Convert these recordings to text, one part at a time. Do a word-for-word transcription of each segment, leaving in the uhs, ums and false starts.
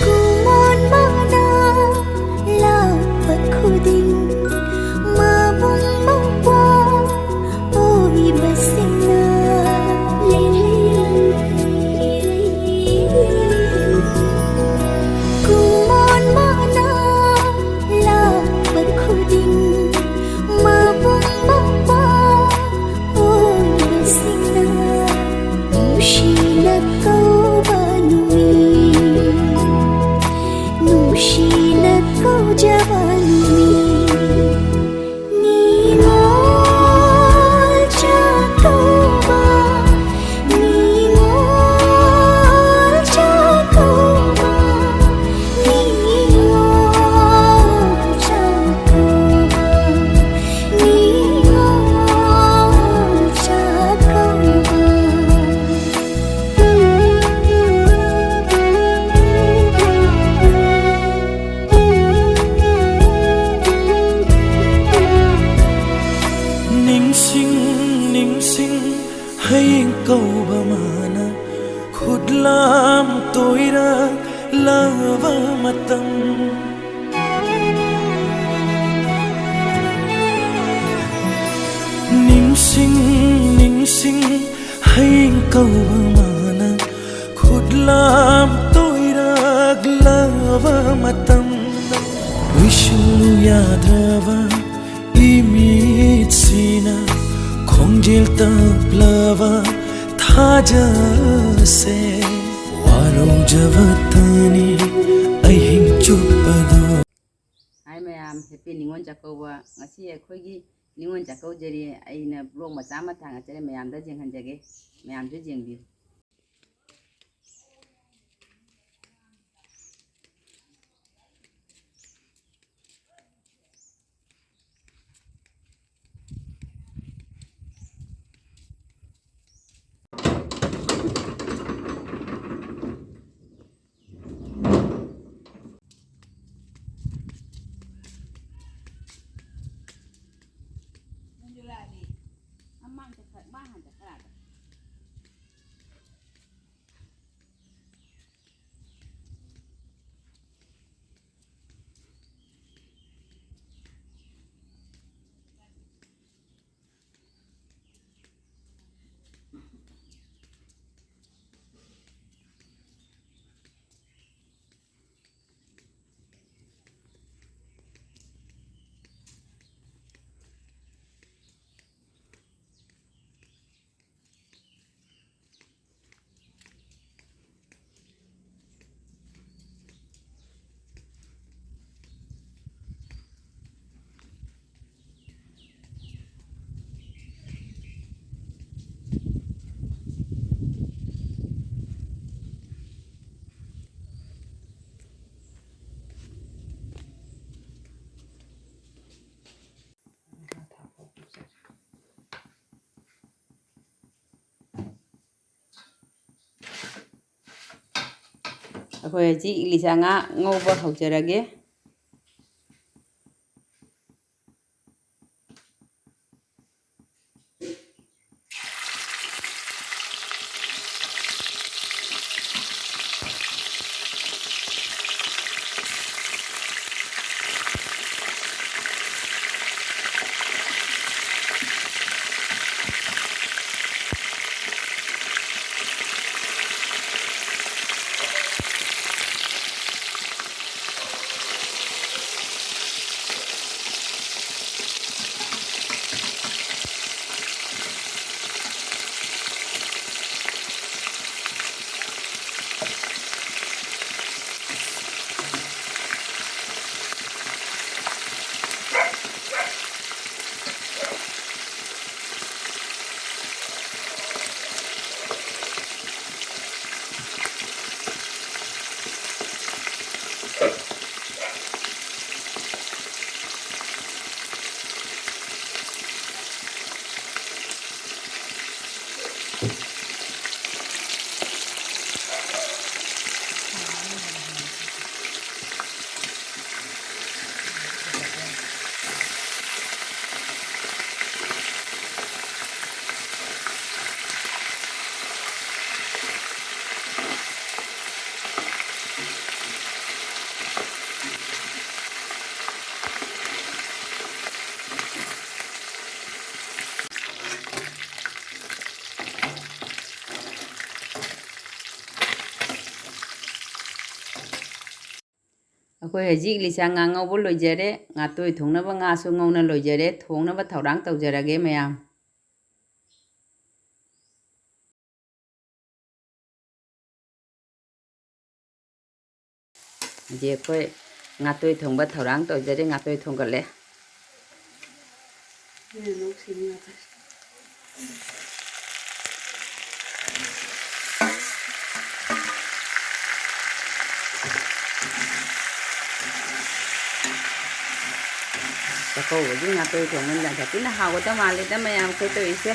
ꯀꯨꯃꯣꯟ ꯃꯅꯥ ꯂꯥꯛꯄ ꯈꯨꯗꯤꯡ ꯃꯕꯨꯡ ꯃꯧꯄ꯭ꯋꯥ ꯑꯣꯏꯕꯁꯤꯡꯅ꯫ ꯀꯨꯃꯣꯟ ꯃꯅꯥ ꯂꯥꯛꯄ ꯈꯨꯗꯤꯡ ꯃꯕꯨꯡ ꯃꯧꯄ꯭ꯋꯥ ꯑꯣꯏꯕꯁꯤꯡꯅ ꯅꯨꯡꯁꯤꯅ ꯀꯧꯕ ꯅꯨꯃꯤꯠ, ꯅꯨꯡꯁꯤꯅ ꯀꯧꯖꯕ ꯅꯨꯃꯤꯠ꯫ ꯅꯤꯉꯣꯜ ꯆꯥꯛꯀꯧꯕ, ꯅꯤꯉꯣꯜ ꯆꯥꯛꯀꯧꯕ, ꯅꯤꯉꯣꯜ ꯆꯥꯛꯀꯧꯕ, ꯅꯤꯉꯣꯜ ꯆꯥꯛꯀꯧꯕ꯫ ꯅꯤꯡꯁꯤꯡ, ꯅꯤꯡꯁꯤꯡ, ꯍꯌꯦꯡ ꯀꯧꯕ ꯃꯥꯅ ꯈꯨꯠꯂꯥꯝ ꯇꯣꯏꯔꯛꯂꯕ ꯃꯇꯝ꯫ ꯅꯤꯡꯁꯤꯡ, ꯅꯤꯡꯁꯤꯡ, ꯍꯌꯦꯡ ꯀꯧꯕ ꯃꯥꯅ ꯈꯨꯠꯂꯥꯝ ꯇꯣꯏꯔꯛꯂꯕ ꯃꯇꯝꯗ꯫ ꯎꯏꯁꯤꯜꯂꯨ ꯌꯥꯗ꯭ꯔꯕ ꯏꯃꯤꯠꯁꯤꯅ ꯈꯣꯟꯖꯦꯜ ꯇꯞꯂꯕ ꯊꯥꯖꯁꯦ꯫ ꯋꯥꯔꯧꯖꯕꯇꯅꯤ ꯑꯍꯤꯡ ꯆꯨꯞꯄꯗꯣ꯫ ꯍꯥꯏ ꯃꯌꯥꯝ, ꯍꯦꯄꯤ ꯅꯤꯉꯣꯜ ꯆꯥꯛꯀꯧꯕ꯫ ꯉꯁꯤ ꯑꯩꯈꯣꯏꯒꯤ ꯅꯤꯉꯣꯜ ꯆꯥꯛꯀꯧꯖꯔꯤ꯫ ꯑꯩꯅ ꯕ꯭ꯂꯣꯛ ꯃꯆꯥ ꯑꯃ ꯊꯥꯡꯒꯠꯆꯔꯦ, ꯃꯌꯥꯝꯗ ꯌꯦꯡꯍꯟꯖꯒꯦ, ꯃꯌꯥꯝꯁꯨ ꯌꯦꯡꯕꯤꯌꯨ꯫ ꯑꯩꯈꯣꯏ ꯍꯧꯖꯤꯛ ꯏꯂꯤꯆꯥ ꯉꯥ ꯉꯧꯕ ꯍꯧꯖꯔꯒꯦ꯫ ꯑꯩꯈꯣꯏ ꯍꯧꯖꯤꯛ ꯂꯤꯆꯥ ꯉꯥ ꯉꯧꯕ ꯂꯣꯏꯖꯔꯦ꯫ ꯉꯥꯇꯣꯏ ꯊꯣꯡꯅꯕ ꯉꯥꯁꯨ ꯉꯧꯅ ꯂꯣꯏꯖꯔꯦ꯫ ꯊꯣꯡꯅꯕ ꯊꯧꯔꯥꯡ ꯇꯧꯖꯔꯒꯦ ꯃꯌꯥꯝ꯫ ꯍꯧꯖꯤꯛ ꯑꯩꯈꯣꯏ ꯉꯥꯇꯣꯏ ꯊꯣꯡꯕ ꯊꯧꯔꯥꯡ ꯇꯧꯖꯔꯤ꯫ ꯉꯥꯇꯣꯏ ꯊꯣꯡꯒꯠꯂꯦ꯫ ꯆꯥꯛꯀꯧꯕꯒꯤ ꯉꯥꯇꯣꯏ ꯊꯣꯡꯕ ꯌꯥꯝ ꯁꯥꯊꯤꯅ ꯍꯥꯎꯒꯗꯕ ꯃꯥꯜꯂꯤꯗ ꯃꯌꯥꯝ ꯑꯩꯈꯣꯏ ꯇꯧꯔꯤꯁꯦ꯫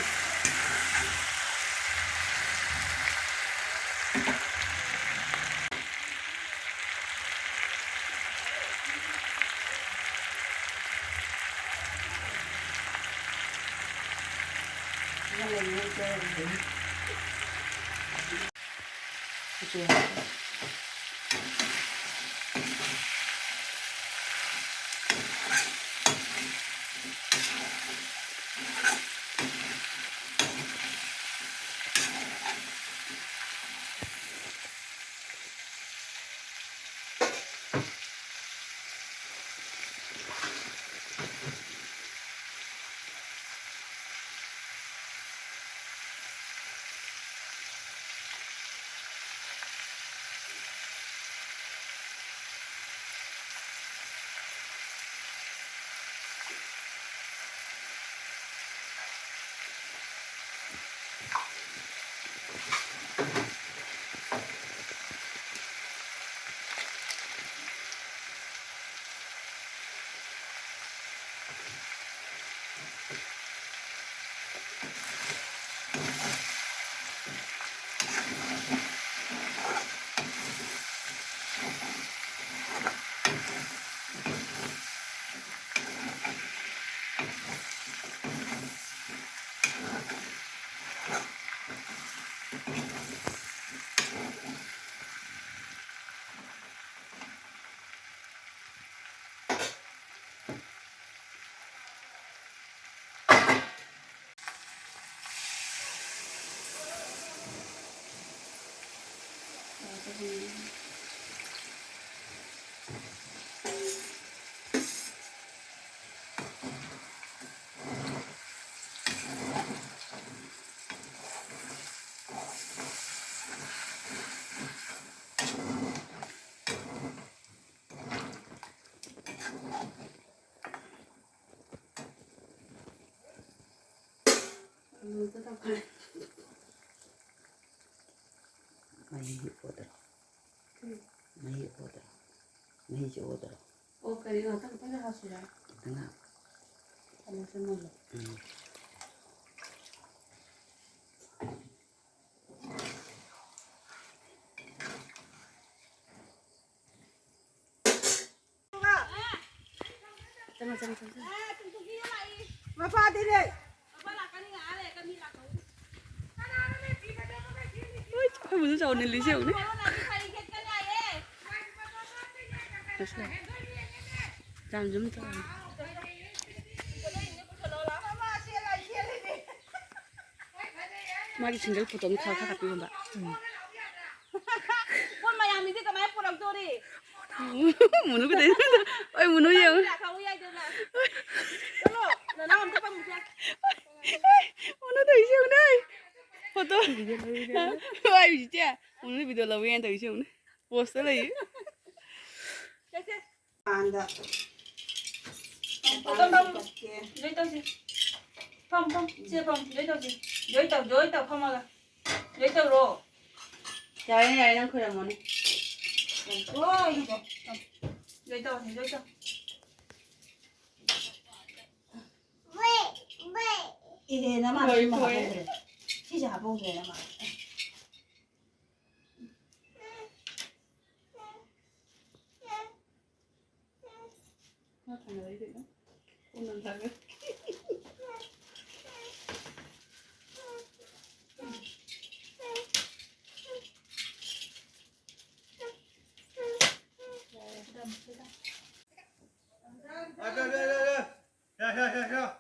ꯃꯍꯤ ꯑꯣꯗꯔꯣ꯫ ꯎꯝ꯫ ꯃꯍꯤ ꯑꯣꯗꯔꯣ꯫ ꯃꯍꯤꯁꯦ ꯑꯣꯗꯔꯣ꯫ ꯑꯣ, ꯀꯔꯤ ꯉꯥꯛꯇꯪ ꯈꯛꯇꯪ ꯍꯥꯞꯁꯤꯔꯥ? ꯈꯤꯇꯪ ꯍꯥꯞ꯫ ꯑꯃꯨꯛꯁꯨ ꯃꯨꯜꯂꯦ꯫ ꯎꯝ꯫ ꯆꯪꯉꯣ, ꯆꯪꯉꯣ, ꯆꯪꯉꯣ, ꯆꯪꯉꯣ꯫ ꯃꯄꯥꯗꯤꯅꯦ꯫ ꯍꯣꯏ, ꯑꯩꯈꯣꯏ ꯃꯨꯁꯨ ꯆꯥꯎꯅ ꯂꯤꯁꯦ ꯌꯦꯡꯉꯨꯅꯦ꯫ ꯑꯁ, ꯌꯥꯝ ꯖꯨꯝ ꯇꯧꯔꯦ꯫ ꯃꯥꯒꯤ single photo ꯑꯃ ꯊꯥ-, ꯊꯥꯒꯠꯄꯤꯔꯝꯕ꯫ ꯎꯝ꯫ ꯄꯣꯠ ꯃꯌꯥꯝꯁꯤꯗꯤ ꯀꯃꯥꯏꯅ ꯄꯨꯔꯛꯇꯣꯔꯤ? ꯃꯨꯅꯨ ꯀꯩꯗꯧꯔꯤꯅꯣ? ꯑꯣꯏ, ꯃꯨꯅꯨ ꯌꯦꯡꯉꯨ꯫ ꯂꯥꯛꯍꯧ ꯌꯥꯏꯗꯅ꯫ ꯆꯠꯂꯣ, ꯅꯅꯥꯎ ꯑꯝꯇ ꯄꯝꯃꯨꯁꯦ꯫ ꯃꯨꯅꯨ ꯇꯧꯔꯤꯁꯦ ꯌꯦꯡꯉꯨꯅꯦ꯫ Photo꯫ ꯍꯣꯏ, ꯍꯧꯖꯤꯛꯇꯤ ꯃꯨꯅꯨ video ꯂꯧꯋꯦꯅ ꯇꯧꯔꯤꯁꯦ ꯌꯦꯡꯉꯨꯅꯦ꯫ Post ꯇ ꯂꯩ꯫ ꯆꯠꯁꯦ꯫ ꯄꯥꯟꯗ꯫ ꯐꯝ, ꯐꯝ, ꯐꯝ꯫ ꯄꯥꯟꯗ ꯆꯠꯀꯦ꯫ Enjoy ꯇꯧꯁꯤ꯫ ꯐꯝ, ꯐꯝ꯫ ꯁꯤꯗ ꯐꯝ꯫ Enjoy ꯇꯧꯁꯤ꯫ Enjoy ꯇꯧ, enjoy ꯇꯧ, ꯐꯝꯃꯒ꯫ Enjoy ꯇꯧꯔꯣ꯫ ꯌꯥꯔꯦ, ꯌꯥꯔꯦ, ꯅꯪ ꯈꯣꯏꯔꯝꯃꯣꯅꯦ꯫ ꯂꯣꯏ ꯇꯧ꯫ Enjoy ꯇꯧ, enjoy ꯇꯧ꯫ ꯑꯦ, ꯅꯃꯥ ꯍꯣꯏ, ꯁꯤꯃ ꯍꯣꯏ꯫ ꯍꯥꯞꯍꯧꯗ꯭ꯔꯦ꯫ ꯁꯤꯁꯦ ꯍꯥꯞꯍꯧꯗ꯭ꯔꯦ, ꯅꯃꯥ꯫ ꯃꯥ ꯊꯥꯡꯒꯠꯂꯛꯏ ꯀꯩꯅꯣ? ꯀꯣꯟꯅ ꯊꯥꯡꯒꯠ-꯫ ꯌꯥꯔꯦ, ꯌꯥꯔꯦ, ꯌꯥꯔꯦ, ꯌꯥꯔꯦ꯫ ꯌꯥ, ꯌꯥ, ꯌꯥ, ꯌꯥ꯫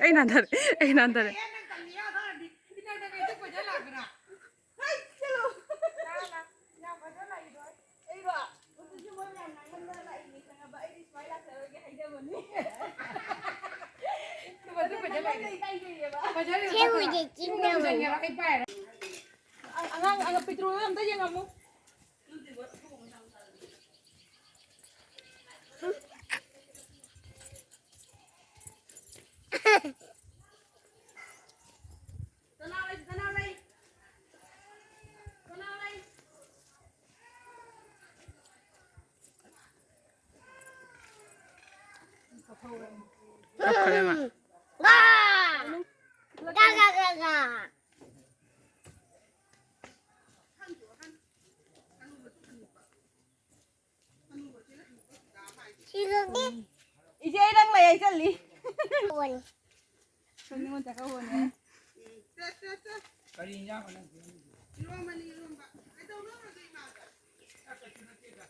ꯑꯩ ꯅꯥꯟꯊꯔꯦ, ꯑꯩ ꯅꯥꯟꯊꯔꯦ꯫ ꯁꯦ ꯍꯧꯖꯤꯛ ꯆꯤꯡꯗ ꯂꯩ꯫ ꯑꯉꯥꯡ, ꯑꯉꯥꯡ ꯄꯤꯛꯇ꯭ꯔꯨꯗꯣ ꯑꯝꯇ ꯌꯦꯡꯉꯝꯃꯨ꯫ ꯆꯠꯈ꯭ꯔꯦ ꯃꯥ꯫ ꯒꯥ! ꯒꯥ, ꯒꯥ, ꯒꯥ, ꯒꯥ꯫ ꯁꯤꯗꯗꯤ ꯏꯆꯦ, ꯑꯩ ꯅꯪ ꯂꯩ, ꯑꯩ ꯆꯠꯂꯤ꯫ ꯍꯣꯏ꯫ ꯁꯣꯝ ꯅꯤꯉꯣꯜ ꯆꯥꯛꯀꯧꯕꯅꯦ꯫ ꯀꯔꯤ ꯏꯟꯖꯥꯡꯅꯣ ꯅꯪ ꯁꯦꯝꯃꯤꯁꯦ? ꯏꯔꯣꯝꯕꯅꯤ, ꯏꯔꯣꯝꯕ꯫ ꯀꯩꯗꯧꯅꯣ ꯍꯧꯖꯤꯛ ꯏꯃꯥꯗ? ꯆꯥꯛ ꯀꯩꯁꯨ ꯅꯠꯇꯦꯗ꯫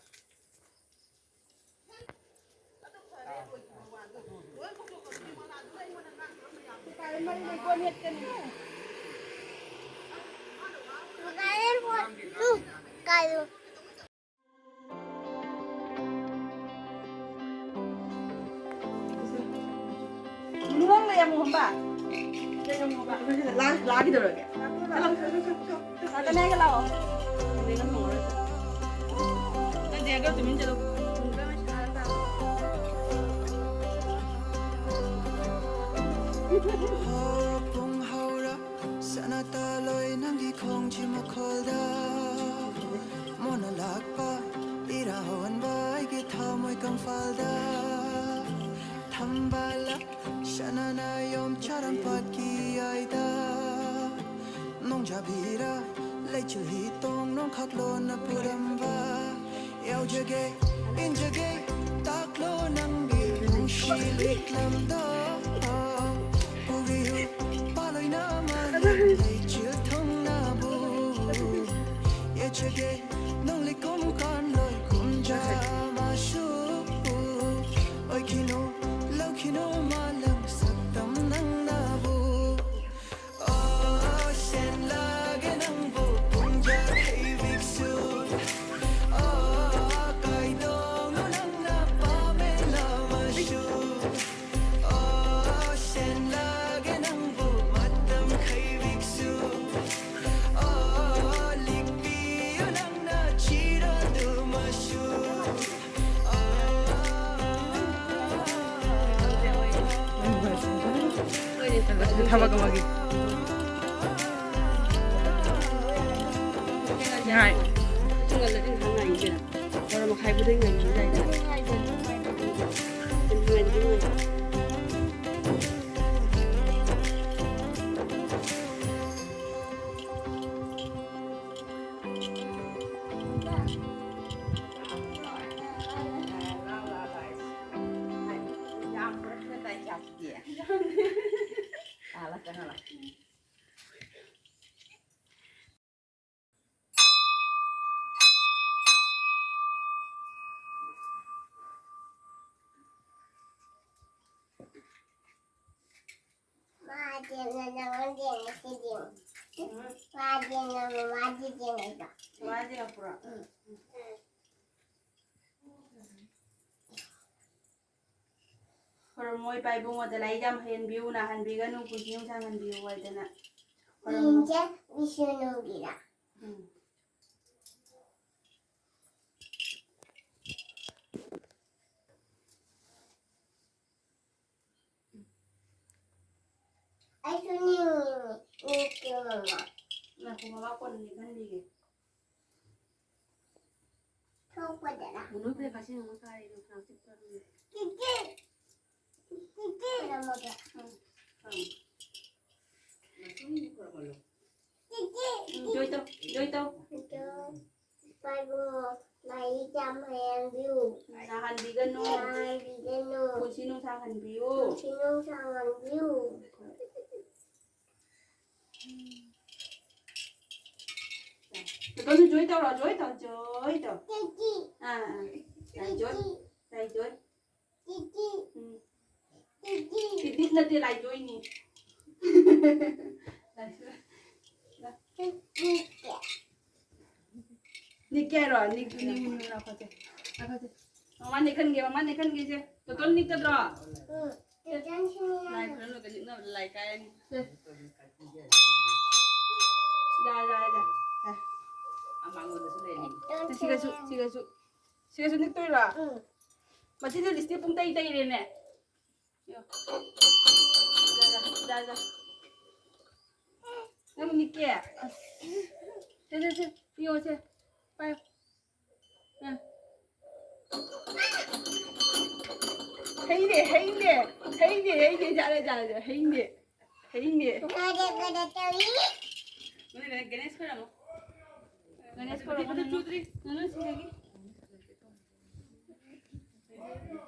ꯂꯥꯛ-, ꯂꯥꯛꯈꯤꯗꯧꯔꯒꯦ꯫ ꯆꯠꯂꯣ, ꯆꯠꯂꯣ, ꯆꯠꯂꯣ, ꯆꯠꯂꯣ꯫ ꯉꯥꯛꯇꯅꯦ ꯍꯥꯏꯒ ꯂꯥꯛꯑꯣ꯫ ꯅꯪꯗꯤ ꯍꯥꯏꯒ ꯇꯨꯃꯤꯟ ꯆꯠꯂꯣ꯫ ꯍꯣ, ꯄꯨꯡ ꯍꯧꯔ ꯁꯅꯥꯇꯥꯂꯣꯏ ꯅꯪꯒꯤ ꯈꯣꯡꯖꯤ ꯃꯈꯣꯜꯗ꯫ ꯃꯣꯟꯅ ꯂꯥꯛꯄ ꯏꯔꯥ ꯍꯧꯍꯟꯕ ꯑꯩꯒꯤ ꯊꯃꯣꯏ ꯀꯪꯐꯥꯜꯗ꯫ ꯊꯝꯕꯥꯜ ꯁꯅꯥꯅ ꯌꯣꯝ ꯆꯥꯔꯝꯄꯥꯠꯀꯤ ꯌꯥꯏꯗ꯫ ꯅꯣꯡꯖꯥꯕꯤꯔ ꯂꯩꯆꯤꯜ ꯍꯤ ꯇꯣꯡ ꯅꯣꯡꯈꯥꯛꯂꯣꯟꯅ ꯄꯨꯔꯝꯕ꯫ ꯌꯥꯎꯖꯒꯦ, ꯏꯟꯖꯒꯦ, ꯇꯥꯛꯂꯣ ꯅꯪꯒꯤ ꯅꯨꯡꯁꯤ ꯂꯤꯛꯂꯝꯗꯣ꯫ ꯄꯨꯕꯤꯌꯨ, ꯄꯥꯂꯣꯏꯅ ꯃꯥꯂꯦꯝ ꯂꯩꯆꯤꯜ ꯊꯨꯡꯅꯕꯨ꯫ ꯌꯦꯠꯆꯒꯦ, ꯅꯣꯡꯂꯩ ꯀꯨꯝ ꯀꯥꯟꯂꯣꯏ ꯀꯨꯝꯖꯥ ꯃꯥꯁꯨ꯫ ꯑꯣꯏꯈꯤꯅꯨ, ꯂꯧꯈꯤꯅꯨ ꯃꯥꯂꯪ ꯁꯛꯇꯝ ꯊꯕꯛ ꯑꯃꯒꯤ꯫ ꯉꯥꯏ꯫ ꯄꯨꯡ ꯉꯜꯂꯗꯤ ꯉꯥꯏꯍꯥꯛ ꯉꯥꯏꯒꯦ ꯀꯩꯅꯣ꯫ ꯕꯥꯔꯣ ꯃꯈꯥꯏꯕꯨꯗꯤ ꯉꯥꯏꯕ ꯌꯥꯏꯗꯅ꯫ ꯉꯥꯏꯕꯗꯤ ꯉꯥꯏ꯫ ꯃꯥꯗꯤ ꯅꯪꯉꯣꯟꯗ ꯉꯁꯤꯗꯤ꯫ ꯃꯥꯗꯤ ꯅꯪ ꯃꯃꯥꯗꯤ ꯌꯦꯡꯉꯦꯕ꯫ ꯃꯥꯗꯤ ꯉꯛꯄ꯭ꯔꯣ? ꯎꯝ꯫ ꯈꯨꯔꯨꯝꯃꯣ ꯏꯄꯥ ꯏꯕꯨꯡꯉꯣꯗ ꯂꯥꯏꯔꯤꯛ ꯌꯥꯝ ꯍꯩꯍꯟꯕꯤꯌꯨ, ꯅꯥꯍꯟꯕꯤꯒꯅꯨ, ꯄꯨꯟꯁꯤ ꯅꯨꯡꯁꯥꯡꯍꯟꯕꯤꯌꯨ ꯍꯥꯏꯗꯅ ꯈꯨꯔꯨꯝꯃꯣ꯫ ꯃꯤꯡꯁꯦ ꯕꯤꯁꯅꯨꯒꯤꯔ? ꯎꯝ꯫ ꯑꯩꯁꯨ ꯅꯤꯡꯉꯤꯅꯦ, ꯅꯤꯡꯉꯤꯅꯦ, ꯃꯃꯥ꯫ ꯉꯥꯏꯈꯣ, ꯃꯃꯥ ꯀꯣꯟꯅ ꯅꯤꯡꯍꯟꯕꯤꯒꯦ꯫ ꯊꯣꯛꯄꯗꯔ? ꯃꯨꯟꯅꯨ ꯕ꯭ꯔꯦꯛ ꯉꯁꯤ ꯑꯃꯨꯛ ꯆꯥꯔꯦ, ꯅꯨꯡꯁꯥ ꯆꯤꯛꯄ ꯑꯗꯨꯒꯤ꯫ ꯆꯤꯆꯦ! ꯆꯤꯆꯦ! ꯎꯝ꯫ ꯎꯝ꯫ ꯆꯤꯆꯦ! ꯎꯝ, ꯖꯣꯏ ꯇꯧ, ꯖꯣꯏ ꯇꯧ꯫ ꯏꯄꯥꯕꯨ ꯂꯥꯏꯔꯤꯛ ꯌꯥꯝ ꯍꯩꯍꯟꯕꯤꯌꯨ꯫ ꯅꯥꯍꯟꯕꯤꯒꯅꯨ꯫ ꯅꯥꯍꯟꯕꯤꯒꯅꯨ꯫ ꯄꯨꯟꯁꯤ ꯅꯨꯡꯁꯥꯡꯍꯟꯕꯤꯌꯨ꯫ ꯄꯨꯟꯁꯤ ꯅꯨꯡꯁꯥꯡꯍꯟꯕꯤꯌꯨ꯫ ꯀꯩꯅꯣ ꯖꯣꯏ ꯇꯧꯔꯣ, ꯖꯣꯏ ꯇꯧ, ꯖꯣꯏ ꯇꯧ꯫ ꯇꯤꯇꯤ꯫ ꯑꯥ, ꯑꯥ꯫ ꯂꯥꯏ ꯖꯣꯏ, ꯇꯤꯇꯤ꯫ ꯂꯥꯏ ꯖꯣꯏ꯫ ꯇꯤꯇꯤ꯫ ꯎꯝ꯫ ꯇꯤꯇꯤ꯫ ꯇꯤꯇꯤ ꯅꯠꯇꯦ, ꯂꯥꯏ ꯖꯣꯏꯅꯤ꯫ ꯂꯥꯏ ꯖꯣꯏ꯫ ꯇꯤꯇꯤ꯫ ꯅꯤꯛꯀꯦ ꯍꯥꯏꯔꯣ? ꯅꯤꯛ, ꯅꯤꯛ, ꯅꯤꯛ, ꯉꯥꯏꯈꯣꯁꯦ꯫ ꯉꯥꯏꯈꯣꯁꯦ꯫ ꯃꯃꯥ ꯅꯦꯛꯍꯟꯒꯦ, ꯃꯃꯥ ꯅꯦꯛꯍꯟꯒꯦꯁꯦ꯫ ꯇꯣꯇꯣꯟ ꯅꯤꯛꯀꯗ꯭ꯔꯣ? ꯎꯝ꯫ ꯇꯣꯇꯣꯟ ꯁꯤꯅꯤꯌꯥ꯫ ꯂꯥꯏ ꯈꯨꯔꯨꯝꯂꯒ ꯅꯤꯛꯅꯕꯗ ꯂꯥꯏ ꯀꯥꯏꯔꯅꯤ꯫ ꯁꯦ꯫ ꯌꯥ, ꯌꯥ, ꯌꯥ, ꯌꯥ꯫ ꯇꯣꯇꯣꯟ ꯁꯤꯒꯁꯨ, ꯁꯤꯅꯤꯌꯥ꯫ ꯁꯤꯒꯁꯨ, ꯁꯤꯒꯁꯨ꯫ ꯁꯤꯒꯁꯨ ꯅꯤꯛꯇꯣꯏꯔꯣ? ꯎꯝ꯫ ꯃꯁꯤꯗꯤ ꯂꯤꯁꯇꯤꯛ ꯄꯨꯡꯇꯩ ꯇꯩꯔꯦꯅꯦ꯫ ꯌꯣ꯫ ꯌꯥ, ꯌꯥ, ꯌꯥ, ꯌꯥ꯫ ꯀꯦ? ꯑꯁ꯫ ꯁꯦ, ꯁꯦ, ꯁꯦ꯫ ꯄꯤꯌꯣ, ꯁꯦ꯫ ꯄꯥꯏꯌꯣ꯫ ꯑ꯫ ꯍꯩꯅꯦ, ꯍꯩꯅꯦ꯫ ꯍꯩꯅꯦ, ꯍꯩꯅꯦ꯫ ꯌꯥꯔꯦ, ꯌꯥꯔꯦ, ꯌꯥꯔꯦ꯫ ꯍꯩꯅꯦ꯫ ꯍꯩꯅꯦ꯫ ꯒꯅꯦꯁ ꯈꯣꯏꯔꯝꯃꯣ꯫ ꯒꯅꯦꯁ ꯈꯣꯏꯔꯝꯃꯣ, ꯅꯅꯨ꯫ ꯅꯅꯨ ꯁꯤꯗꯒꯤ꯫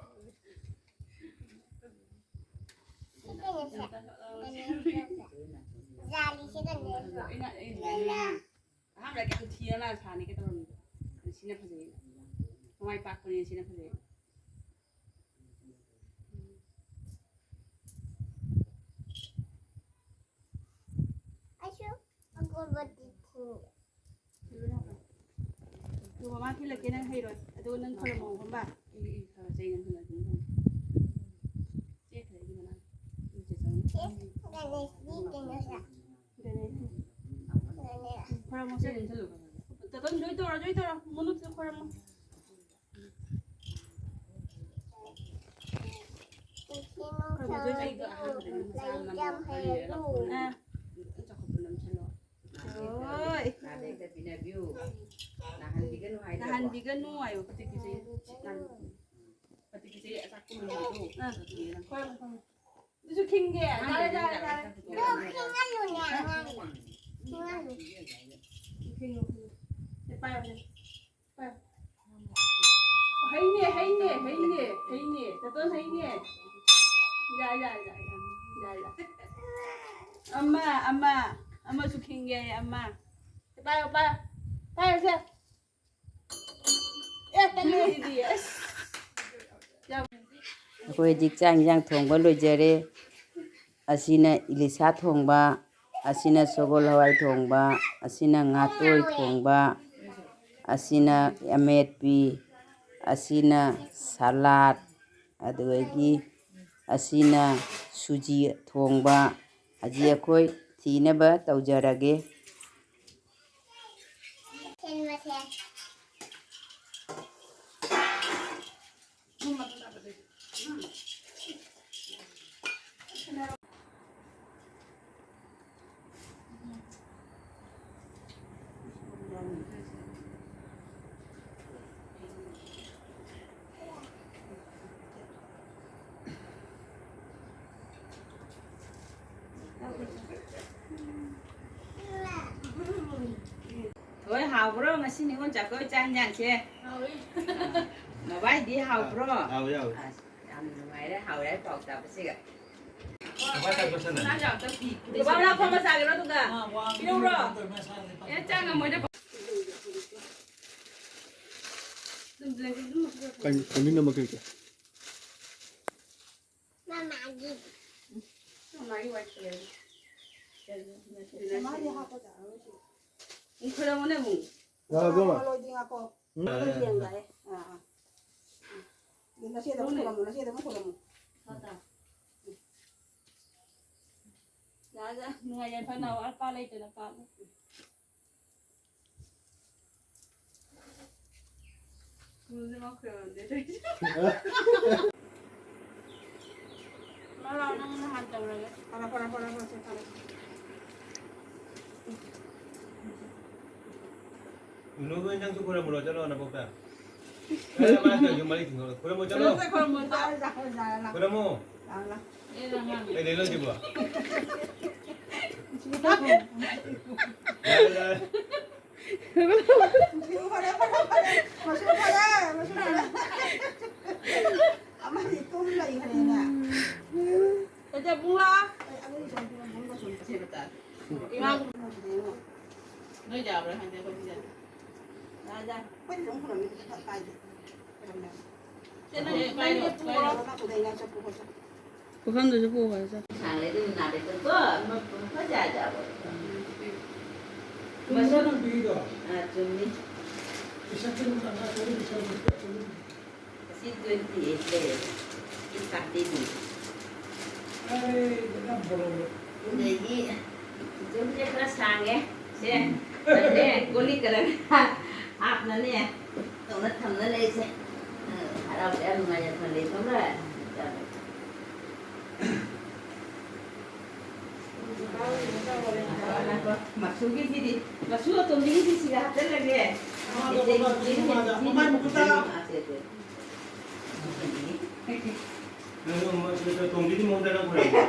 ꯁꯤ ꯀꯩꯅꯣꯁꯦ? ꯖꯥꯂꯤꯁꯦ ꯀꯩꯅꯣꯁꯦ? ꯑꯍꯥꯟꯕꯗ ꯀꯌꯥꯝ ꯊꯤꯔ ꯂꯥꯛꯑ ꯁꯥꯅꯤ ꯀꯩꯗꯧꯔꯝꯃꯤꯗꯣ? ꯁꯤꯅ ꯐꯖꯩ꯫ ꯃꯃꯥꯏ ꯄꯥꯛꯄꯅꯤꯅ ꯁꯤꯅ ꯐꯖꯩ꯫ ꯑꯩꯁꯨ ꯑꯀꯣꯟꯕꯗꯤ ꯊꯤꯅꯤꯡꯉꯦ꯫ ꯑꯗꯨ ꯃꯃꯥ ꯊꯤꯜꯂꯛꯀꯦ, ꯅꯪ ꯍꯩꯔꯣꯏ꯫ ꯑꯗꯨꯒ ꯅꯪ ꯈꯣꯏꯔꯝꯃꯣ ꯈꯪꯕ? ꯆꯦ ꯒꯅꯦꯁꯀꯤ ꯀꯩꯅꯣꯁꯦ꯫ ꯒꯅꯦꯁ꯫ ꯈꯣꯏꯔꯝꯃꯣꯁꯦ꯫ ꯇꯥꯇꯣꯟ, ꯖꯣꯏ ꯇꯧꯔꯣ, ꯖꯣꯏ ꯇꯧꯔꯣ꯫ ꯃꯅꯨꯡꯁꯤꯗ ꯈꯣꯏꯔꯝꯃꯣ꯫ ꯂꯥꯏꯔꯤꯛ ꯌꯥꯝ ꯍꯩꯔꯗꯨ꯫ ꯑꯥ꯫ ꯍꯣꯏ꯫ ꯅꯥꯗ ꯍꯦꯛꯇ ꯄꯤꯅꯕꯤꯌꯨ꯫ ꯅꯥꯍꯟꯕꯤꯒꯅꯨ ꯍꯥꯏꯗ꯭ꯔꯕꯣ? ꯅꯥꯍꯟꯕꯤꯒꯅꯨ ꯍꯥꯏꯌꯣ꯫ ꯄꯇꯤ ꯀꯤꯆꯩ꯫ ꯄꯇꯤ ꯀꯤꯆꯩ ꯑꯆꯥꯛꯄ ꯃꯌꯥꯝꯗꯣ꯫ ꯑꯥ꯫ ꯍꯣꯏ, ꯍꯣꯏ, ꯍꯣꯏ꯫ ꯑꯗꯨꯁꯨ ꯈꯤꯡꯒꯦ꯫ ꯌꯥꯔꯦ, ꯌꯥꯔꯦ, ꯌꯥꯔꯦ꯫ ꯑꯗꯨ ꯈꯤꯡꯍꯜꯂꯨꯅꯦ ꯑꯉꯥꯡꯗꯣ꯫ ꯈꯤꯡꯍꯜꯂꯨ꯫ ꯈꯤꯡꯉꯨ, ꯈꯤꯡꯉꯨ꯫ ꯁꯦ, ꯄꯥꯏꯌꯣ, ꯁꯦ꯫ ꯄꯥꯏꯌꯣ꯫ ꯍꯩꯅꯦ, ꯍꯩꯅꯦ, ꯍꯩꯅꯦ, ꯍꯩꯅꯦ꯫ ꯇꯥꯇꯣꯟ ꯍꯩꯅꯦ꯫ ꯌꯥꯏ, ꯌꯥꯏ, ꯌꯥꯏ, ꯌꯥꯏ, ꯌꯥꯏ, ꯌꯥꯏ꯫ ꯑꯃ, ꯑꯃ, ꯑꯃꯁꯨ ꯈꯤꯡꯒꯦ, ꯑꯃ꯫ ꯄꯥꯏꯌꯣ, ꯄꯥꯏꯌꯣ꯫ ꯄꯥꯏꯌꯣ, ꯁꯦ꯫ ꯑꯦ, ꯇꯜꯂꯦ ꯑꯩꯗꯤ, ꯑꯁ꯫ ꯌꯥꯝ ꯑꯩꯈꯣꯏ ꯍꯧꯖꯤꯛ ꯆꯥꯛ ꯏꯟꯁꯥꯡ ꯊꯣꯡꯕ ꯂꯣꯏꯖꯔꯦ꯫ ꯑꯁꯤꯅ ꯏꯂꯤꯁꯥ ꯊꯣꯡꯕ, ꯑꯁꯤꯅ ꯁꯒꯣꯜ ꯍꯋꯥꯏ ꯊꯣꯡꯕ, ꯑꯁꯤꯅ ꯉꯥꯇꯣꯏ ꯊꯣꯡꯕ, ꯑꯁꯤꯅ ꯑꯃꯦꯠꯄꯤ, ꯑꯁꯤꯅ ꯁꯂꯥꯠ, ꯑꯗꯨꯗꯒꯤ ꯑꯁꯤꯅ ꯁꯨꯖꯤ ꯊꯣꯡꯕ꯫ ꯍꯧꯖꯤꯛ ꯑꯩꯈꯣꯏ ꯊꯤꯅꯕ ꯇꯧꯖꯔꯒꯦ꯫ ꯃꯊꯦꯜ ꯃꯊꯦꯜ꯫ ꯊꯣꯏ, ꯍꯥꯎꯕ꯭ꯔꯣ? ꯉꯁꯤ ꯅꯤꯉꯣꯜ ꯆꯥꯛꯀꯧꯕ ꯆꯥꯛ ꯏꯟꯖꯥꯡꯁꯦ? ꯍꯥꯎꯏ꯫ ꯃꯕꯥꯏꯗꯤ ꯍꯥꯎꯕ꯭ꯔꯣ? ꯍꯥꯎꯏ, ꯍꯥꯎꯏ꯫ ꯑꯁ, ꯌꯥꯝ ꯅꯨꯡꯉꯥꯏꯔꯦ, ꯍꯥꯎꯔꯦ ꯄꯥꯎ ꯇꯥꯕꯁꯤꯒ꯫ ꯕꯕꯥ, ꯂꯥꯛꯄ ꯃꯆꯥꯒꯤꯔꯣ ꯑꯗꯨꯒ? ꯄꯤꯔꯛꯎꯔꯣ? ꯑꯦ, ꯆꯥ ꯉꯝꯃꯣꯏꯗ꯫ ꯀꯩ-, ꯀꯩꯅꯣ ꯅꯝꯕ ꯀꯩ-, ꯀꯩ? ꯃꯃꯥꯒꯤ꯫ ꯃꯃꯥꯒꯤ ꯋꯥꯏꯐ꯫ ꯃꯃꯥꯒꯤ ꯍꯥꯞꯄ ꯇꯥꯔꯣꯏ꯫ ꯎꯝ, ꯈꯣꯏꯔꯝꯃꯣꯅꯦ ꯑꯃꯨꯛ꯫ ꯌꯥꯔꯕꯣ? ꯂꯣꯏꯗ꯭ꯔꯤ ꯉꯥꯏꯈꯣ꯫ ꯎꯝ꯫ ꯌꯥꯔꯦ, ꯌꯥꯔꯦ꯫ ꯌꯦꯡ ꯂꯥꯛꯑꯦ꯫ ꯑꯥ, ꯑꯥ꯫ ꯑꯗꯨ ꯅꯆꯦꯗ ꯑꯃꯨꯛ ꯈꯣꯏꯔꯝꯃꯣ, ꯅꯆꯦꯗ ꯑꯃꯨꯛ ꯈꯣꯏꯔꯝꯃꯣ꯫ ꯌꯥꯔꯦ, ꯌꯥꯔꯦ꯫ ꯅꯨꯡꯉꯥꯏ ꯌꯥꯏꯐꯅ ꯑꯋꯥꯠ ꯑꯄꯥ ꯂꯩꯇꯅ ꯄꯥꯜꯂꯨ꯫ ꯃꯔꯥ ꯅꯪ ꯅꯍꯥꯟ ꯇꯧꯔꯒꯦ꯫ ꯐꯔꯦ, ꯐꯔꯦ, ꯐꯔꯦ, ꯐꯔꯦ, ꯐꯔꯦ꯫ ꯎꯅꯨ ꯍꯣꯏ ꯅꯪꯁꯨ ꯈꯣꯏꯔꯝꯃꯨꯔꯣ, ꯆꯠꯂꯣ ꯅꯕꯣꯛꯇ꯫ ꯑꯦ, ꯃꯥ ꯇꯧꯔꯤꯁꯦ ꯃꯔꯤ ꯊꯤꯡꯉꯣ꯫ ꯈꯣꯏꯔꯝꯃꯣ ꯆꯠꯂꯣ꯫ ꯈꯣꯏꯔꯝꯃꯣ ꯆꯠꯂꯣ꯫ ꯈꯣꯏꯔꯝꯃꯣ꯫ ꯂꯥꯛꯑꯣ, ꯂꯥꯛꯑꯣ꯫ ꯀꯩ ꯂꯩꯅꯣ ꯁꯤꯕꯣ? ꯌꯥꯔꯦ, ꯌꯥꯔꯦ꯫ ꯐꯔꯦ, ꯐꯔꯦ, ꯐꯔꯦ꯫ ꯃꯆꯨ ꯐꯔꯦ, ꯃꯆꯨ ꯐꯔꯦ꯫ ꯑꯃꯗꯤ ꯇꯨꯝ ꯂꯩꯈ꯭ꯔꯦꯅꯦ꯫ ꯆꯦꯆꯦ, ꯕꯨꯡ ꯂꯥꯛꯑꯣ꯫ ꯑꯩ ꯑꯗꯨꯒꯤ ꯁꯔꯨꯛꯇꯨꯅ ꯕꯨꯡꯗ ꯁꯨꯝ ꯁꯦꯝꯕ ꯇꯥꯔꯦ꯫ ꯏꯃꯥ꯫ ꯅꯣꯏ ꯌꯥꯕ꯭ꯔꯥ ꯈꯪꯗꯦ, ꯑꯩꯈꯣꯏ ꯁꯤꯗ꯫ ꯌꯥꯏ, ꯌꯥꯏ꯫ ꯑꯩꯈꯣꯏꯗꯤ ꯑꯗꯨꯝ ꯈꯨꯔꯨꯝꯃꯤ, ꯀꯩꯁꯨ ꯀꯥꯏꯗꯦ꯫ ꯈꯨꯔꯨꯝꯃꯦ꯫ ꯆꯦ, ꯅꯪ ꯄꯥꯏꯔꯣ, ꯄꯥꯏꯔꯣ꯫ ꯄꯨꯈꯝꯗꯨꯁꯨ ꯄꯨꯈ꯭ꯔꯣ ꯆꯣ꯫ ꯁꯥꯡꯂꯩꯗꯨ ꯅꯥꯔꯦꯗꯀꯣ, ꯑꯃ ꯄꯨꯡ ꯐꯖꯥ ꯖꯥꯕ꯫ ꯆꯨꯝꯃꯤꯀꯣ ꯅꯪ ꯄꯤꯔꯤꯗꯣ? ꯑꯥ, ꯆꯨꯝꯃꯤ꯫ ꯄꯩꯁꯥ ꯀꯩꯅꯣ ꯇꯧꯔꯒ ꯄꯩꯁꯥ ꯂꯧꯊꯣꯛ-꯫ ꯑꯁꯤ twenty eight ꯂꯩꯔꯦ꯫ ꯁꯤ thirty ꯅꯤ꯫ ꯑꯩ ꯌꯥꯝ ꯕꯣꯔꯣ꯫ ꯑꯗꯒꯤ ꯏꯆꯦꯁꯦ ꯈꯔ ꯁꯥꯡꯉꯦ꯫ ꯁꯦ, ꯎꯝ꯫ ꯅꯦ, ꯀꯣꯜꯂꯤꯛ ꯈꯔ ꯍꯥꯞꯅꯅꯦ꯫ ꯇꯧꯅ ꯊꯝꯅ ꯂꯩꯁꯦ꯫ ꯎꯝ, ꯍꯔꯥꯎ ꯇꯌꯥꯝ ꯅꯨꯡꯉꯥꯏ ꯌꯥꯏꯐꯅ ꯂꯩꯊꯣꯛꯈ꯭ꯔꯦ꯫ ꯃꯁꯨꯒꯤꯁꯤꯗꯤ, ꯃꯁꯨ ꯑꯇꯣꯝꯕꯤꯒꯤꯗꯤ ꯁꯤꯒ ꯍꯥꯞꯆꯜꯂꯒꯦ꯫ ꯃꯃꯥꯗꯣ, ꯃꯃꯥꯗꯣ, ꯃꯃꯥꯗꯣ, ꯃꯃꯥꯏ ꯃꯈꯨꯠꯇ꯫ ꯑꯥ, ꯁꯦ, ꯁꯦ꯫ ꯅꯪ ꯇꯣꯝꯕꯤꯗꯤ ꯃꯉꯣꯟꯗ ꯅꯪ ꯈꯣꯏꯔꯝꯃꯣ꯫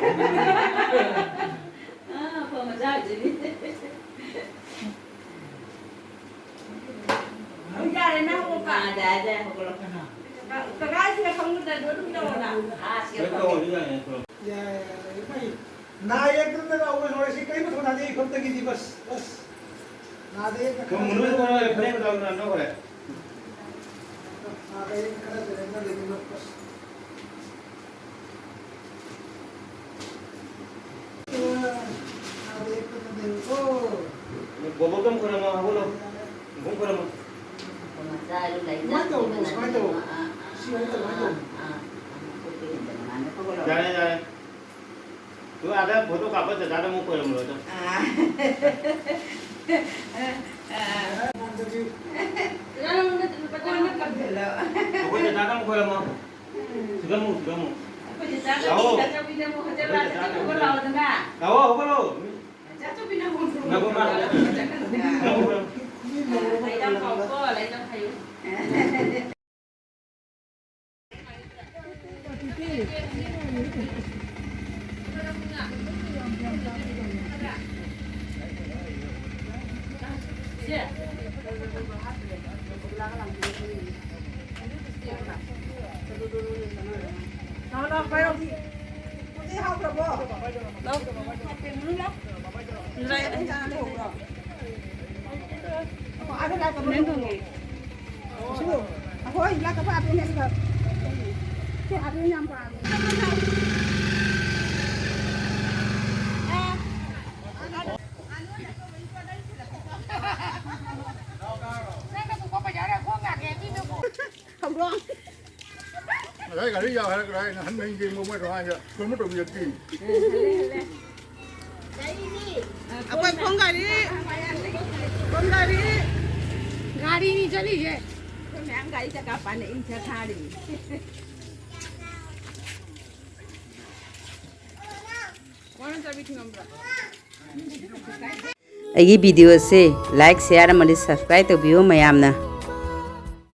ꯌꯥꯔꯦ, ꯅꯪ ꯍꯧꯒꯠꯄ꯫ ꯑꯥ, ꯌꯥꯔꯦ, ꯌꯥꯔꯦ, ꯍꯧꯒꯠꯂꯣ꯫ ꯀꯀꯥꯁꯤꯅ ꯐꯃꯨꯡꯗ ꯑꯗꯨꯝ ꯇꯧꯔꯣ꯫ ꯑꯥ, ꯁꯤ ꯀꯩꯅꯣ ꯇꯧꯔꯣ, ꯌꯥꯔꯦ, ꯌꯥꯔꯦ꯫ ꯌꯥꯏ, ꯌꯥꯏ, ꯌꯥꯏ, ꯐꯩ꯫ ꯅꯥ ꯌꯦꯛꯇꯅ ꯇꯧꯕ ꯂꯣꯏꯔꯁꯤ, ꯀꯔꯤꯝꯇ ꯊꯧꯅꯥꯗꯦ, ꯏꯐꯝꯇꯒꯤꯗꯤ ꯕꯁ, ꯕꯁ꯫ ꯅꯥꯗ ꯌꯦꯛꯇ ꯈꯔ ꯃꯨꯟꯅ ꯇꯧꯔꯣ, ꯐꯅꯦꯛ ꯃꯇꯥꯒꯨꯝꯅ ꯅꯣꯛꯈ꯭ꯔꯦ꯫ ꯅꯥꯗ ꯌꯦꯛꯇ ꯈꯔ ꯆꯦꯔꯦꯟꯅ ꯂꯩꯃꯤꯟꯅꯧ, ꯕꯁ꯫ ꯅꯥꯗ ꯌꯦꯛꯇꯅ ꯂꯩꯌꯨꯀꯣ꯫ ꯕꯣꯕꯣꯛꯇ ꯑꯃꯨꯛ ꯈꯣꯏꯔꯝꯃꯣ, ꯍꯧꯒꯠꯂꯣ꯫ ꯕꯣꯕꯣꯛ ꯈꯣꯏꯔꯝꯃꯣ꯫ ꯁꯨꯃꯥꯏꯅ ꯇꯧ, ꯁꯨꯃꯥꯏꯅ ꯇꯧ꯫ ꯁꯤ ꯁꯨꯃꯥꯏꯅ ꯇꯧ, ꯁꯨꯃꯥꯏꯅ ꯇꯧ꯫ ꯌꯥꯔꯦ, ꯌꯥꯔꯦ꯫ ꯇꯨ ꯑꯥꯗ ꯐꯣꯇꯣ ꯀꯥꯞꯄ ꯆꯆꯥꯗ ꯑꯃꯨꯛ ꯈꯣꯏꯔꯝꯃꯨꯔꯣ, ꯆꯣ꯫ ꯑꯥ꯫ ꯑꯥ꯫ ꯑꯩꯈꯣꯏ ꯆꯆꯥꯗ ꯑꯃꯨꯛ ꯈꯣꯏꯔꯝꯃꯣ꯫ ꯁꯤꯗ ꯑꯃꯨꯛ, ꯁꯤꯗ ꯑꯃꯨꯛ꯫ ꯑꯩꯈꯣꯏ ꯆꯆꯥꯗ ꯂꯥꯛꯑꯣ꯫ ꯆꯆꯥ ꯆꯧꯕꯤꯗ ꯑꯃꯨꯛ ꯍꯣꯇꯦꯜ ꯑꯩꯈꯣꯏ ꯂꯥꯛꯑ ꯆꯆꯥꯗ ꯆꯠꯃꯤꯟꯅꯧ ꯑꯃꯨꯛ ꯂꯥꯛꯑꯣꯗꯅ꯫ ꯂꯥꯛꯑꯣ, ꯍꯧꯒꯠꯂꯣ꯫ ꯆꯆꯥ ꯆꯧꯕꯤꯅ ꯑꯃꯨꯛ ꯉꯥꯏꯈꯣ, ꯃꯥ ꯆꯠꯀꯅꯨꯗ꯫ ꯉꯥꯏꯈꯣ꯫ ꯂꯥꯏꯔꯤꯛ ꯌꯥꯝ ꯄꯥꯎꯀꯣ, ꯂꯥꯏꯔꯤꯛ ꯌꯥꯝ ꯍꯩꯌꯨ꯫ ꯂꯥꯎ, ꯂꯥꯎ, ꯄꯥꯏꯔꯣ꯫ ꯍꯧꯖꯤꯛ ꯍꯥꯎꯈ꯭ꯔꯕꯣ? ꯂꯥꯎ꯫ ꯂꯥꯎ꯫ ꯏꯟꯖꯥꯡ ꯂꯩꯍꯧꯕ꯭ꯔꯣ? ꯑꯩꯈꯣꯏ ꯂꯥꯛꯀ ꯐꯥꯠꯇꯣꯏꯅꯦ ꯑꯗꯨꯒ꯫ ꯁꯤ ꯑꯗꯨ ꯌꯥꯝ ꯄꯥꯝꯃꯦ꯫ ꯍꯧꯗꯣꯡ꯫ ꯉꯁꯥꯏ ꯒꯥꯔꯤ ꯌꯥꯎ ꯍꯥꯏꯔꯛꯀꯗ꯭ꯔꯥ ꯍꯥꯏꯅ ꯍꯟꯅ ꯍꯟꯅ ꯌꯦꯡꯕ ꯃꯣꯏ ꯀꯃꯥꯏꯅ ꯀꯩꯅꯣ ꯇꯧꯕꯤꯔꯛꯇꯦ꯫ ꯑꯩꯈꯣꯏ ꯈꯣꯡꯒꯥꯔꯤ, ꯈꯣꯡꯒꯥꯔꯤ꯫ ꯒꯥꯔꯤꯅꯤ ꯆꯠꯂꯤꯁꯦ꯫ ꯑꯩꯈꯣꯏ ꯃꯌꯥꯝ ꯒꯥꯔꯤ ꯆꯀꯥ ꯄꯥꯟꯅ ꯏꯟꯊ ꯊꯥꯔꯤꯅꯤ꯫ ꯋꯥꯅ ꯆꯥꯕꯤ ꯊꯤꯉꯝꯕ꯭ꯔꯥ? ꯑꯩꯒꯤ ꯚꯤꯗꯤꯑꯣꯁꯦ like, share ꯑꯃꯗꯤ subscribe ꯇꯧꯕꯤꯌꯨ ꯃꯌꯥꯝꯅ꯫